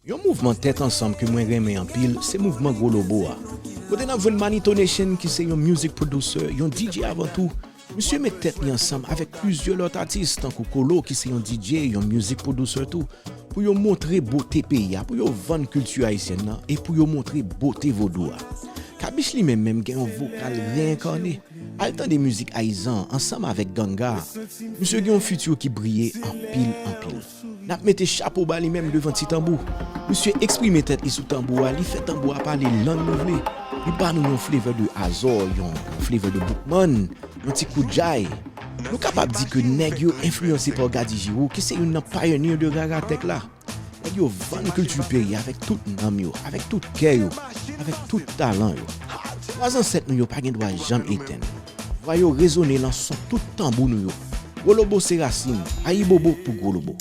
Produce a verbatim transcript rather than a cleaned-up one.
Yon mouvman tèt ansanm ke mwen renmen anpil, se mouvman Gwo Lobo a. Kote n ap jwenn Manito Nation ki se yon music producer, yon D J avan tou. Misye met tèt li ansanm avèk plizyè lòt atis tankou Kolo ki se yon D J, yon music producer tou, pou yo montre bote peyi a, pou yo vann kilti ayisyèn nan e pou yo montre bote vodou a. Kabich li menm menm gen yon vokal reyènkane. Al tande mizik Ayizan ansanm avèk Ganga. Misye gen yon fiti ki briye anpil, anpil. N ap mete chapo ba li menm devan ti tanbou. Misye eksprime tèt li sou tanbou a, li fè tanbou a pale lang nou vle. Li ba nou yon flavor de Azor, yon flavor de Boukman, yon ti kout jay. Nou kapab di ke nèg yo enfliyanse pa Gaddy Giraud, ki se youn nan pioneer de raratèk la. Nèg yo vann kilti peyi avèk tout nanm yo, avèk tout kè yo, avèk tout talan yo. Vwa zansèt nou yo pa gen dwa janm etenn. Vwa yo rezone lan son tout tanbou nou yo. Gwo Lobo se rasin, ayibobo pou Gwo Lobo.